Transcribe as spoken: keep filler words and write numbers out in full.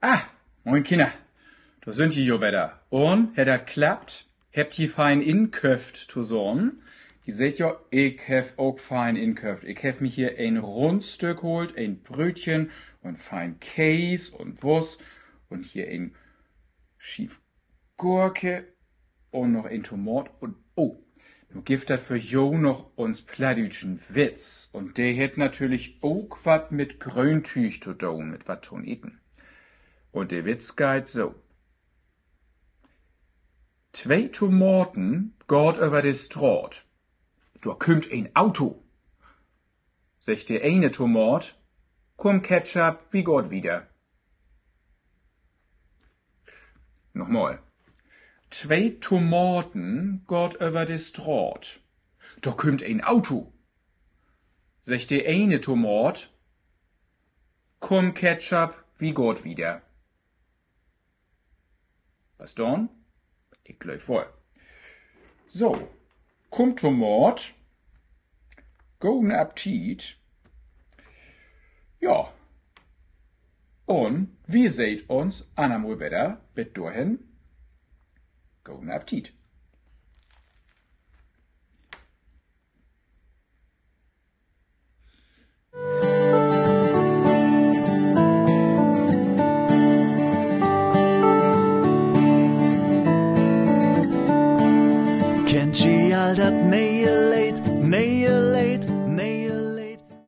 Ah, moin Kinner. Dor sünd ji jo wedder. Un, hett dat klappt? Hebbt ji fein inköfft tosamen? Ji seht jo, ik heff ok fein inköfft. Ik heff mi hier en Rundstück haalt, en Brötchen un fein Kees un Wust un hier en Schiev Gurke un noch en Tomaat un, oh, nu gifft dat för jo noch uns plattdüütschen Witz. Un de hett natürlich ok wat mit Gröntüüg to doon, mit wat to'n Eten. Un de Witz geiht so: Twee Tomaten gaht över de Straat. Dor kümmt en Auto. Seggt de ene Tomaat: Kumm, Ketchup, wi gaht wieder. Nochmal. Twee Tomaten gaht över de Straat. Dor kümmt en Auto. Seggt de ene Tomaat: Kumm, Ketchup, wi gaht wieder. Verstahn? Ik glööv woll. So, kummt to Maat. Goden Appetit. Ja. Un wi seht uns annermal wedder. Bit dorhen, goden Appetit.